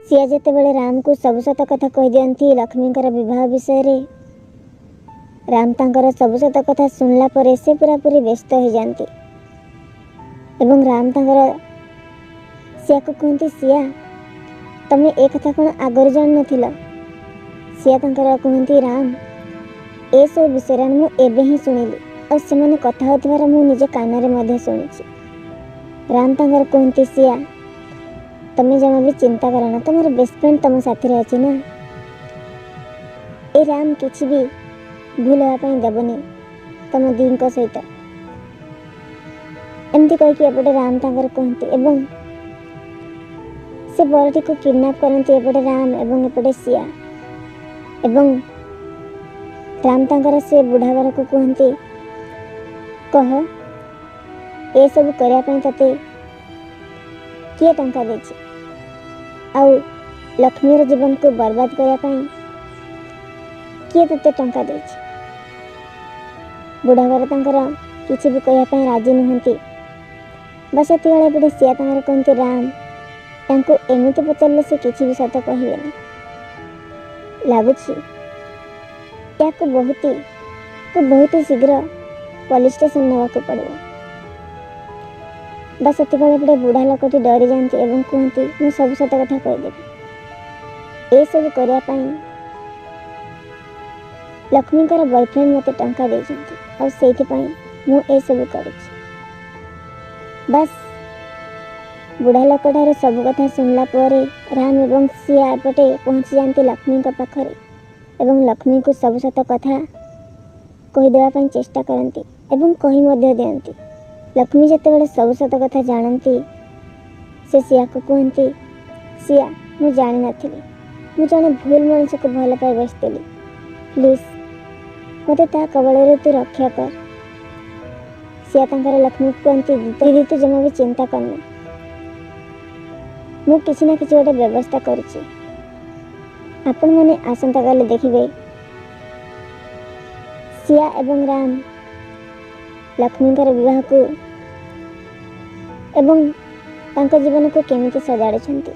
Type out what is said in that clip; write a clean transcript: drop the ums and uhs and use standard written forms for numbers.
ସିଆ ଯେତେବେଳେ ରାମକୁ ସବୁ ସତ କଥା କହିଦିଅନ୍ତି ଲକ୍ଷ୍ମୀଙ୍କର ବିବାହ ବିଷୟରେ, ରାମ ତାଙ୍କର ସବୁ ସତ କଥା ଶୁଣିଲା ପରେ ସେ ପୁରାପୁରି ବ୍ୟସ୍ତ ହୋଇଯାନ୍ତି ଏବଂ ରାମ ତାଙ୍କର ସିଆକୁ କୁହନ୍ତି, "ସିଆ, ତମେ ଏ କଥା କ'ଣ ଆଗରୁ ଜାଣିନଥିଲ?" ସିଆ ତାଙ୍କର କୁହନ୍ତି, "ରାମ, ଏସବୁ ବିଷୟରେ ମୁଁ ଏବେ ହିଁ ଶୁଣିଲି ଆଉ ସେମାନେ କଥା ହେଉଥିବାର ମୁଁ ନିଜ କାନରେ ମଧ୍ୟ ଶୁଣିଛି।" ରାମ ତାଙ୍କର କୁହନ୍ତି, "ସିଆ, ତମେ ଜମା ବି ଚିନ୍ତା କର ନା, ତମର ବେଷ୍ଟ ଫ୍ରେଣ୍ଡ ତମ ସାଥିରେ ଅଛି ନା। ଏ ରାମ କିଛି ବି ଭୁଲ ହେବା ପାଇଁ ଦେବନି ତମ ଦିଙ୍କ ସହିତ।" ଏମିତି କହିକି ଏପଟେ ରାମ ତାଙ୍କର କୁହନ୍ତି ଏବଂ ସେ ବରଟିକୁ କିଡ଼ନାପ୍ କରନ୍ତି ଏପଟେ ରାମ ଏବଂ ଏପଟେ ସିଆ। ଏବଂ ରାମ ତାଙ୍କର ସେ ବୁଢ଼ା ବରକୁ କୁହନ୍ତି, "କହ, ଏସବୁ କରିବା ପାଇଁ ତତେ କିଏ ଟଙ୍କା ଦେଇଛି ଆଉ ଲକ୍ଷ୍ମୀର ଜୀବନକୁ ବର୍ବାଦ କରିବା ପାଇଁ କିଏ ତତେ ଟଙ୍କା ଦେଇଛି?" ବୁଢ଼ା ବର ତାଙ୍କର କିଛି ବି କହିବା ପାଇଁ ରାଜି ନୁହନ୍ତି। ବାସ୍, ସେତିକିବେଳେ ଏପଟେ ସିଆ ତାଙ୍କର କୁହନ୍ତି, "ରାମ, ତାଙ୍କୁ ଏମିତି ପଚାରିଲେ ସେ କିଛି ବି ସତ କହିବେନି। ଲାଗୁଛି ୟାକୁ ବହୁତ ଶୀଘ୍ର ପୋଲିସ ଷ୍ଟେସନ ନେବାକୁ ପଡ଼ିବ।" ବାସ୍, ସେତିକିବେଳେ ଏପଟେ ବୁଢ଼ା ଲୋକଟି ଡରିଯାଆନ୍ତି ଏବଂ କୁହନ୍ତି, "ମୁଁ ସବୁ ସତ କଥା କହିଦେବି। ଏସବୁ କରିବା ପାଇଁ ଲକ୍ଷ୍ମୀଙ୍କର ବୟଫ୍ରେଣ୍ଡ ମୋତେ ଟଙ୍କା ଦେଇଛନ୍ତି ଆଉ ସେଇଥିପାଇଁ ମୁଁ ଏସବୁ କରୁଛି।" ବାସ୍, ବୁଢ଼ା ଲୋକଠାରୁ ସବୁ କଥା ଶୁଣିଲା ପରେ ରାମ ଏବଂ ସିଆ ଏପଟେ ପହଞ୍ଚି ଯାଆନ୍ତି ଲକ୍ଷ୍ମୀଙ୍କ ପାଖରେ ଏବଂ ଲକ୍ଷ୍ମୀଙ୍କୁ ସବୁ ସତ କଥା କହିଦେବା ପାଇଁ ଚେଷ୍ଟା କରନ୍ତି ଏବଂ କହି ମଧ୍ୟ ଦିଅନ୍ତି। ଲକ୍ଷ୍ମୀ ଯେତେବେଳେ ସବୁ ସତ କଥା ଜାଣନ୍ତି, ସେ ସିଆକୁ କୁହନ୍ତି, "ସିଆ, ମୁଁ ଜାଣିନଥିଲି। ମୁଁ ଜଣେ ଭୁଲ ମଣିଷକୁ ଭଲ ପାଇ ବସିଥିଲି। ପ୍ଲିଜ୍, ମୋତେ ତା କବଳରୁ ତୁ ରକ୍ଷା କର।" ସିଆ ତାଙ୍କର ଲକ୍ଷ୍ମୀକୁ କୁହନ୍ତି, "ଦିଦି, ତୁ ଜମା ବି ଚିନ୍ତା କରନା। ମୁଁ କିଛି ନା କିଛି ଗୋଟେ ବ୍ୟବସ୍ଥା କରୁଛି।" ଆପଣମାନେ ଆସନ୍ତାକାଲି ଦେଖିବେ ସିଆ ଏବଂ ରାମ ଲକ୍ଷ୍ମୀଙ୍କର ବିବାହକୁ ଏବଂ ତାଙ୍କ ଜୀବନକୁ କେମିତି ସଜାଡ଼ୁଛନ୍ତି।